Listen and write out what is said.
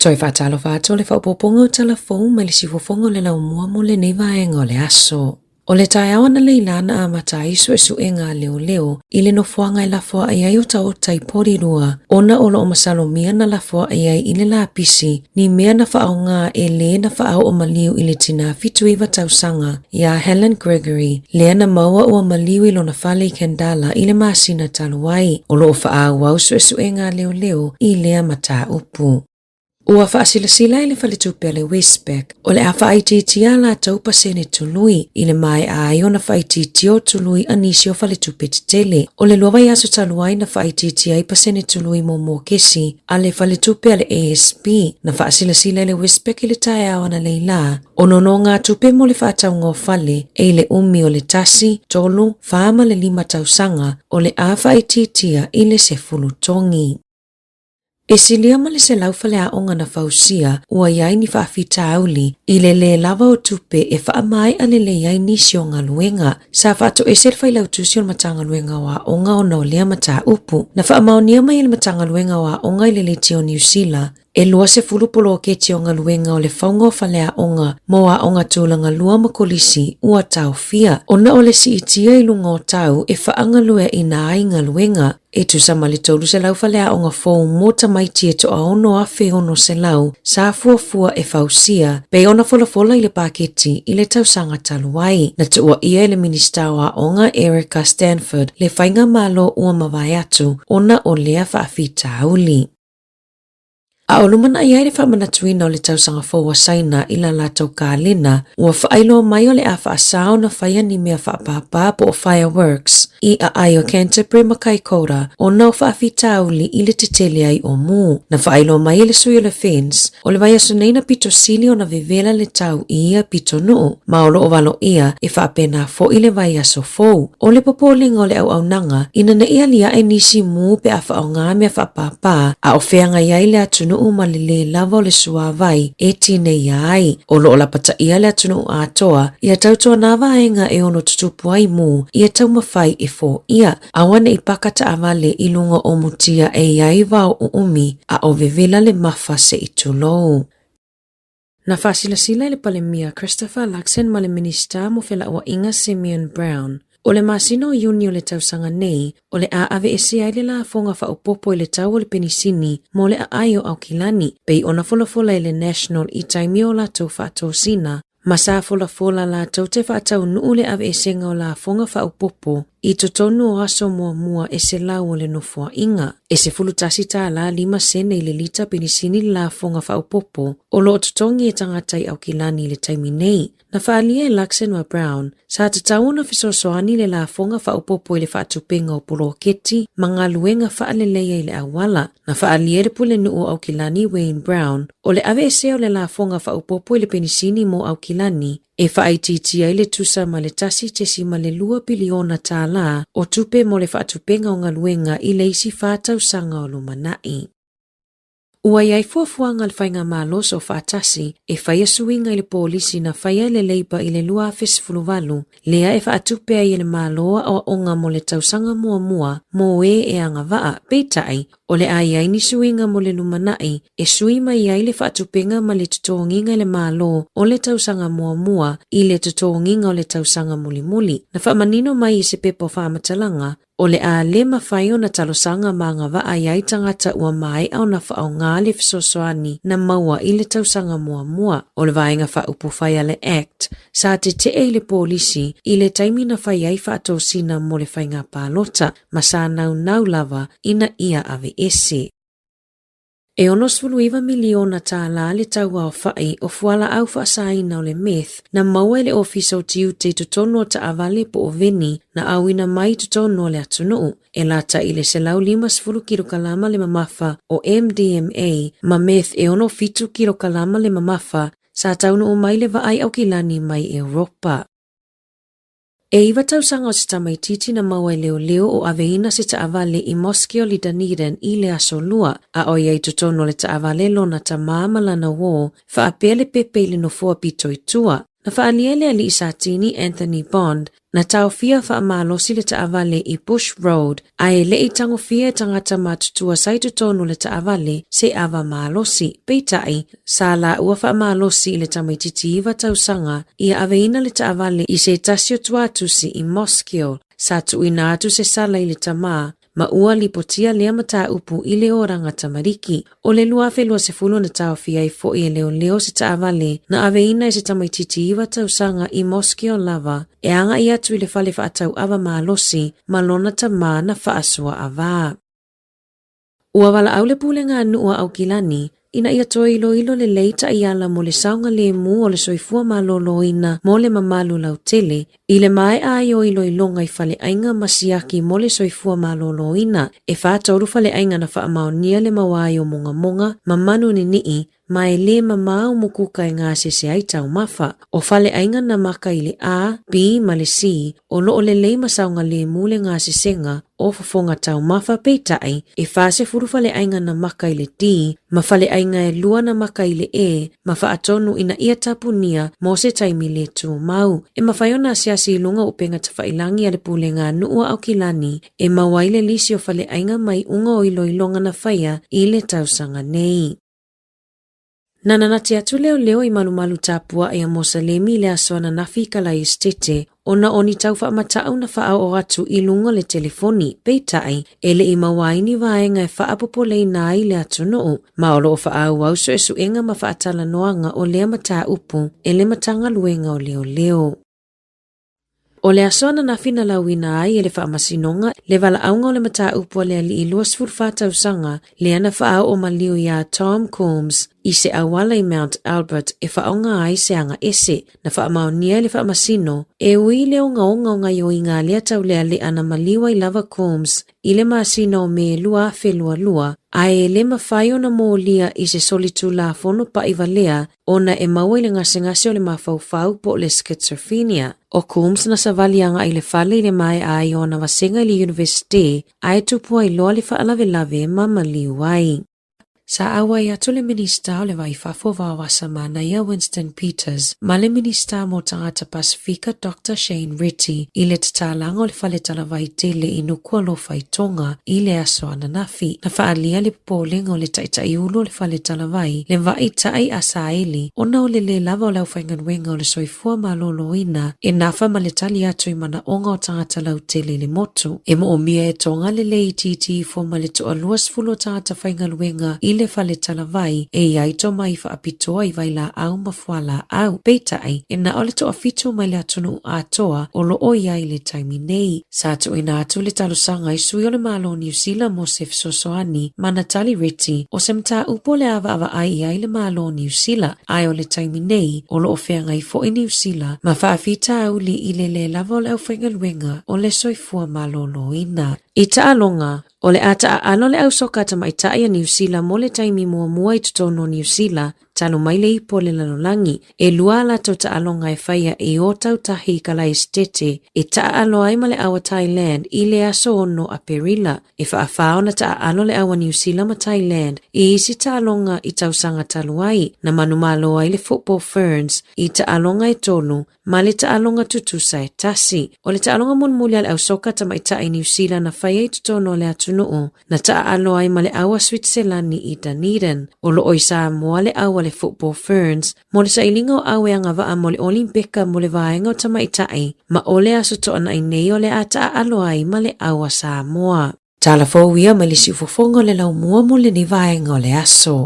Toe faatalofa atu o le faaopoopoga o tala fou mai le siufofoga o le laumua mo lenei vaega o le aso. O le taeao analeila na amata ai suesuega a leoleo i le nofoaga e lafoai ai otaota i Porirua ona o lo o masalomia na lafoai ai i le lapisi ni mea na faaaoga e lē na faaoo maliu i le tinā 79 tausaga iā Helen Gregory, lea na maua ua maliu i lona fale i Khandallah i le masina talu ai. O lo o faaauau suesuega a leoleo i lea mataupu. Ua faasilasila e le faletupe a le Westpac o le a faaitiitia a latou pasene tului i le maea ai ona faaitiitia o tului a nisi o faletupe tetele. O le lua vaiaso talu ai na faaitiitia ai pasene tului mo mokesi a le faletupe a le ASB na faasilasila e le Westpac i le taeao analeila O nonogatupe mo le faatauga o fale e i le umi o le tasi, tolu, fa ma le lima tausaga o le a faaitiitia i le sefulu togi. E silia ma le 100 faleaoga na fausia ua i ai ni faafitauli i le lē lava o tupe e faamaea lelei ai nisi o galuega. Sa faatoese le Failautusi o le Matagaluega o Aoga ona o lea mataupu. Na faamaonia mai e le Matagaluega o Aoga i le Leitio Niu Sila E 20 poloketi o galuega o le fauga o faleaoga mo aoga tulaga lua ma kolisi ua taofia ona o le siitia i luga o tau e faagalueaiina ai galuega. E tusa ma le 300 faleaoga fou mo tamaiti e toa-6,600 sa fuafua e fausia pei ona folafola i le paketi i le tausaga talu ai. Na tuuaia e le Minisita o Aoga Erica Stanford le faigamalo ua mavae atu ona o lea faafitauli. A o lumanai ai le faamanatuina o le tausaga fou a Saina i la latou kalena, ua faailoa mai o le a faasā ona faia ni mea faapāpā po o fireworks i aai o Canterbury ma Kaikoura ona o faafitauli i le tetele ai o mū. Na faailoa mai e le sui o le Fence, o le vaiaso nei na pito sili ona vevela le tau i ia pitonuu, ma o lo o valoia e faapena foi le vaiaso fou. O le popolega o le auaunaga, ina ne i aliae nisi mū pe a faaaoga mea faapāpā, a o feagai ai le atunuu ma le lē lava o le suāwai e tineia ai. O lo o lapataia le atunuu atoa ia tautuana vaega e ono tutupu ai mū ia taumafai e foia, aua ne i paka taavale i luga o mutia e i ai vao uumi a o vevela le mafa se i tulou. Na faasilasila e le Palemia Christopher Luxon ma le Minisita mo Felauaiga Simeon Brown, o le masina o Iuni o le tausaga nei, o le a aveese ai le lafoga faaopoopo i le tau o le penisini mo le aai o Aukilani, pei ona folafola e le National i taimi o latou faatosina. Ma sa folafola latou te faataunuu le aveesega o lafoga faaopoopo i totonu o aso muamua e 100 o le nofoaiga. E $11 lima sene i le lita penisini le lafoga faaopoopo o lo o totogi e tagata i Aukilani i le taimi nei. Na faaalia e Luxon ma Brown, sa tatau ona fesoasoani le lafoga faaopoopo i le faatupenga o poloketi ma galuega faaleleia i le auala. Na faaalia e le Pulenuu o Aukilani Wayne Brown, o le aveesea o le lafoga faaopoopo i le penisini mo Aukilani e faaitiitia ai le tusa ma le $1.2 piliona o tupe mo le faatupenga o galuega i le isi fa tausaga o lumanai. Ua i ai fuafuaga a le Faigamalo Soofaatasi e faia suiga i le polisi na faia e le Labour i le 2018 lea e faatupe ai e le Malo aoaoga mo le tausaga muamua mo e e agavaa, peitai, o le a i ai ni suiga mo le lumanai e sui mai ai le faatupenga ma le totogiga e le Malo o le tausaga muamua i le totogiga o le tausaga mulimuli. Na faamanino mai i se pepa o faamatalaga, O le a le mafai ona talosaga ma agavaa i ai tagata ua maea ona faaaoga le fesoasoani na maua i le tausaga muamua o le Vaega Faaupufai a le Act sa tetee i le polisi i le taimi na fai ai faatosina mo le faiga palota ma sa naunau lava ina ia aveese. E $69 miliona le tau aofai o fualaau faasaina o le meth na maua e le Ofisa o Tiute i totonu o taavale po o veni na auina mai i totonu o le atunuu, e lata i le 150 kilokalama le mamafa o MDMA ma meth e 67 kilokalama le mamafa sa taunuu mai le vaa i Aukilani mai Europa. E iwa tausaga o se tamaitiiti na maua e leoleo o aveina se taavale i Mosque o li Dunedin i le aso Lua, a o i ai totonu o le taavale lona tamā ma lana uō, faapea le pepe i le nofoa pito i tua. Na faaalia e le alii Satini Anthony Bond na taofia faamalosi le taavale i Bush Road ae le i tagofia e tagata matutua sa i totonu o le taavale se ava malosi. Peitai, sa laua faamalosi i le tamaitiiti 9 tausaga ia aveina le taavale i se tasi o tuatusi i Mosgiel. Sa tuuina atu se sala i le tama ma ua lipotia lea mataupu i le oranga tamariki. O le 2020 na taofia ai foi e leoleo se taavale na aveina e se tamaitiiti 9 tausaga i Mosgiel lava e agai atu i le fale faatauava malosi ma lona tama na faasuaava. Ua valaau le Pulega a Nuu a Aukilani ina ia toe iloilo lelei taiala mo le saogalemu o le soifua maloloina mo le mamalu lautele i le maea ai o iloiloga i faleaiga ma siaki mo le soifua maloloina. E 43 faleaiga na faamaonia le maua ai o mogamoga ma manu ninii ma e lē mamao mukuka e gasese ai taumafa. O faleaiga na maka i le A, B ma le C o loo lelei ma saogalemu le gasesega o fofoga taumafa peitai e 40 faleaiga na maka i le D ma faleaiga e 2 na maka i le E ma faatonu ina ia tapunia mo se taimi le tumau. E mafai ona asiasi i luga o upega tafailagi a le Pulega a Nuu a Aukilani e maua ai le lisi o faleaiga ma iuga o iloiloga na faia i le tausaga nei. Na nanati atu leoleo i malumalu tapuaʻi a Mosalemi i le aso ananafi i Kalaesetete ona o ni tau faamatau na faaoo atu i luga o le telefoni, peitai, e le i maua ai ni vaega e faapopoleina ai le atunuu, ma o loo faaauau suesuega ma faatalanoaga o lea mataupu e le Matagaluega o Leoleo. O le aso ananafi na lauina ai e le Faamasinoga le valaauga o le mataupu a le alii 24 tausaga lea na faaoo maliu iā Tom Coombs i se auala i Mount Albert e faaaoga ai se aga ese. Na faamaonia e le Faamasino e ui i le ogaoga o gaioiga a lea taulealea na maliu ai lava Coombs i le masina o Me 2022, ae e le mafai ona molia i se solitulafono paʻivalea ona e maua i le gasegase o le mafaufau po o le schizophrenia. O Coombs na savali agai i le fale i le maea ai o ana vasega i le Universite ae tupu ai loa le faalavelave ma maliu ai. Sa auai atu le Minista o le Vai Fafo Vaoasa Manaia Winston Peters ma le Minista mo Tagata Pasifika Doctor Shane Reti i le tatalaga o le fale talavai tele i Nukualofa i Tonga i le aso ananafi. Na faaalia le popolega o le taitaiulu o le fale talavai, le vaai taʻi a Saeli, ona o le lē lava o le aufaigaluega o le soifua maloloina e nafa ma le tali atu i manaoga o tagata lautele i le motu. E moomia e Tonga le lē itiiti ifo ma le toa-20 o tagata faigaluega i le fale talavai e i ai tomai faapitoa i vailaau ma fualaau. Peitai, e na o le toa-7 mai le atunuu atoa o loo i ai i le taimi nei. Sa tuuina atu le talosaga i sui o le Malo o Niu Sila mo se fesoasoani ma na tali Reti o se mataupu o le avaavaai i ai le Malo o Niu Sila, ae o le taimi nei, o loo feagai foi Niu Sila ma faafitauli i le lē lava o le aufaigaluega o le soifua maloloina. I taaloga, o le a taaalo le ausoka tamaitai a Niu Sila mo le taimi muamua i totonu o Niu Sila, talu mai le ipu o le lalolagi. E 2 a latou taaloga e faia i Ōtautahi i Kalaesetete e taaalo ai ma le au a Thailand i le aso 6 Aperila. E faafā ona taaalo le au a Niu Sila ma Thailand i isi taaloga i tausaga talu ai, na manumalo ai le Football Ferns i taaloga e 3 ma le taaloga tutusa e 1. O le taaloga mulimuli a le ausoka tamaitai Niu Sila na faia i totonu o le atunuu, na taaalo ai ma le au a Switselani i Dunedin. O loo i Samoa le au a le Football Ferns mo le sailiga o au e agavaa mo le Olimpeka mo le vaega o tamaitai, ma o le aso toanai nei o le a taaalo ai ma le au a Samoa. Tala fou ia mai le siufofoga o le laumua mo lenei vaega o le aso.